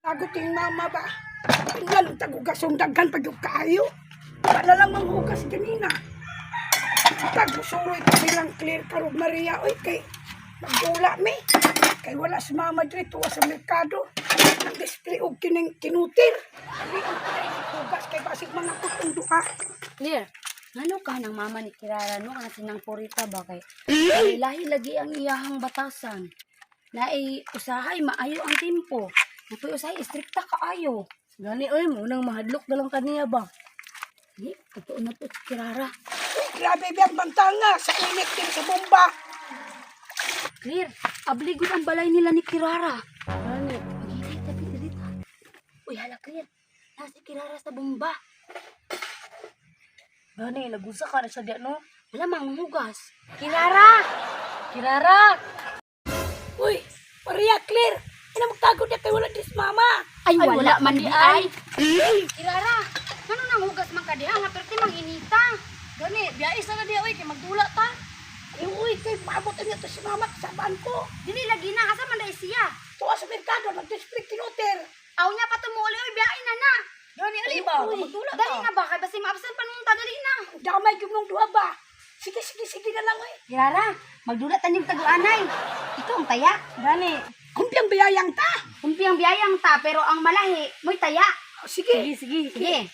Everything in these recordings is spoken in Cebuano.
Tagot yung mama ba? Tingnan, tagugasong daghan pag yung kaayo. Wala lang manghugas ganina. Tagusuroy ko silang clear karog Maria. Oy, kay magdula mi. Kay wala si mama diri tuwa sa merkado. Nag-display og kining kinutir. Dili ang hugas kay basig mga kutong duha. Clear. Ngano ka ng mama ni Kirara no kana sinang purita ba kay ay lahi lagi ang iyahang batasan. Naay usahay maayo ang tempo. Napoy usahay istrikta kaayo. Gani oy, munang mahadlok na lang kaniya ba. Di, totoo na to si Kirara. Uy, grabe ba ang bantanga sa init din sa bomba. Clear, abligod ang balay nila ni Kirara. Gani. Pagilay tabi diri ta. Uy, hala Clear. Nasa Kirara sa bomba. Gani nagusa ka na siya diya no. Wala manghugas. Kirara! Kirara. Uy, Maria, clear. Ina magtago niya kay wala dis mama. Ay, wala, man di ay. Kirara, ngano nang hugas man ka diha nga perti mang inita. Gani, biyahe sa na diya oy kay magdula ta. Ay, uy, kay maabot niya to si mama kasabaan ko. Dili lagi na asa man dai siya. Tuwa sa merkado, nag-display kinutir. Aw niya pa tumuuli oy biyahe na na. Gani ali ba? Uy, Magdula ta. Dali na ba kay basi maabsan pa nung ta dali na. Damay yung nung duha ba? Sige, sige, sige na lang eh. Kirara, magdula tanyong taguanay. Ikaw ang taya. Gani. Kumpiang biyayang ta. Kumpi ang biyayang ta pero ang malahi mo'y taya. O, sige. Sige, sige. Sige.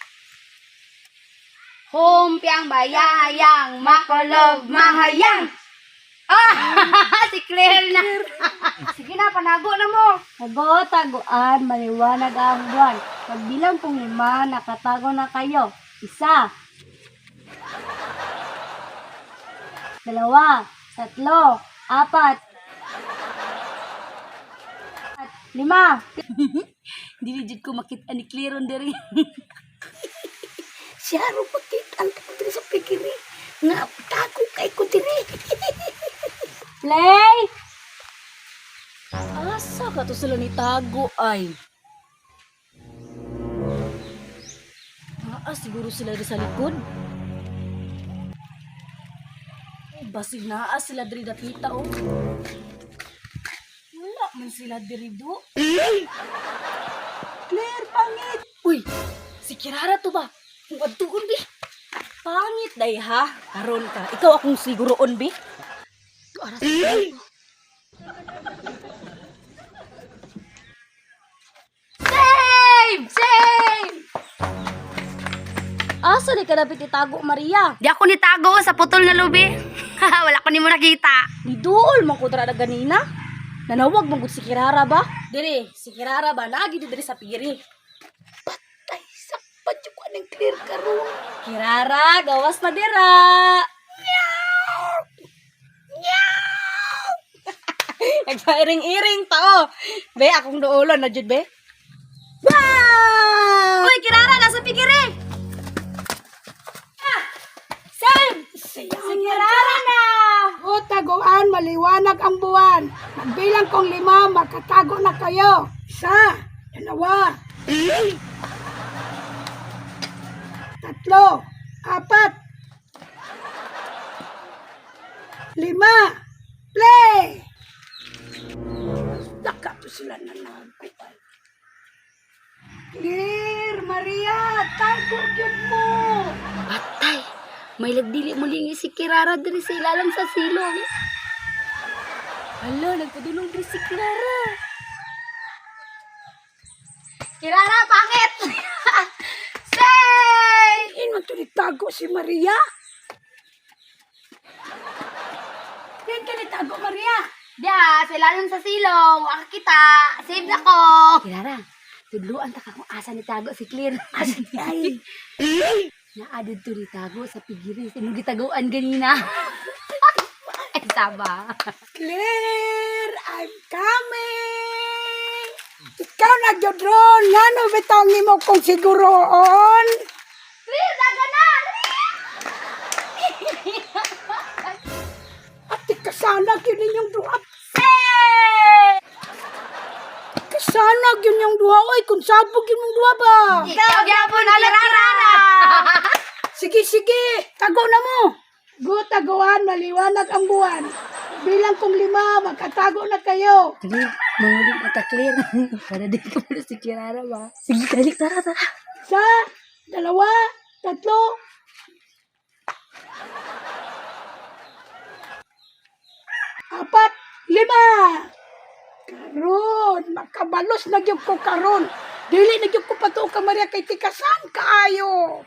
Humpiang bayayang makulog mahayang. Ah, si Claire na. Sige na, panago na mo. Tago-taguan, maliwanag ang buwan. Pagbilang kong lima, nakatago na kayo. Isa. Dalawa. Tatlo. Apat. Lima. Dili jud ko makita ni Claire on diri. Siya ro pakita ang diri sa pikiri. Nga, tago kay ko diri. Play! Asa ka to sila ni Tago ay? Naa siguro sila diri sa likod. Oh, basig naa sila diri dapita oh. Wala man sila diri do. Clear, pangit. Uy, si Kirara to ba? Kung adtuon bi. Pangit day ha. Karon ka. Ikaw akong siguroon bi. Ara sa Save! Save! Asa di ka dapat itago Maria? Di ako nitago sa putol na lubi. Wala ko nimo nakita. Niduol man ko dara na ganina. Nanawag man gud si Kirara ba? Dire, si Kirara ba nagi di diri sa piri. Patay, sapat yung anong clear karon. Kirara, gawas na dira. Nagpairing-iring pa oh. Be, akong duolon na jud be. Wow! Uy, Kirara, nasa pigiri! Ah! Save! Siya Si Kirara na! O, taguan, maliwanag ang buwan. Magbilang kong lima, makatago na kayo. Isa, dalawa, tatlo, apat, lima, play! Laka to sila na nagkupal. Clear, Maria, tago gyud mo. Patay! May lagdili muli nga si Kirara diri sa ilalim sa silong. Hala, nagpadulong diri si Kirara. Kirara, pangit! Save! Diin man to nitago si Maria. Diin ka nitago, Maria. Diya, sa ilalim sa silong. Waka kita. Save na ko. Kirara, tudluan ta ka kung asa nitago si Claire. Asa ay. Naa didto nitago sa pigiri. Sa imong gitaguan ganina. Ay, saba. Claire, I'm coming. Ikaw na gyud ron. Ngano bitaw nimo kong siguroon? Claire, daga na! Ate kasana gyud ninyong duha. Save! Kasana gyud ninyong duha oy kung sabog gyud mong duha ba. Ikaw gyapon na Kirara! Sige sige, tago na mo. Gutaguan, maliwanag ang buwan. Bilang kong lima, magkatago na kayo. Sige, mangulit na ta, Claire. Para di ka pala si Kirara ba? Sige, dali, tara, tara. Isa, dalawa, tatlo. Apat, lima. Karon, makabalos na gyud ko karon. Dili na gyud ko patuo ka, Maria, kay tikasan kaayo.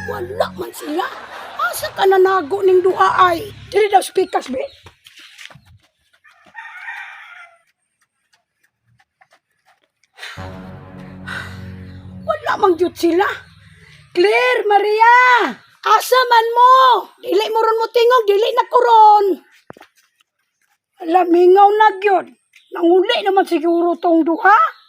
Wala man sila. Asa ka nanago ning duha ay? Dili daw speakers be. Wala mang jud sila. Claire, Maria, asa man mo? Dili mo ron mo tingog, dili na ko ron. Lamingaw na gyud. Nanguli naman siguro tong duha.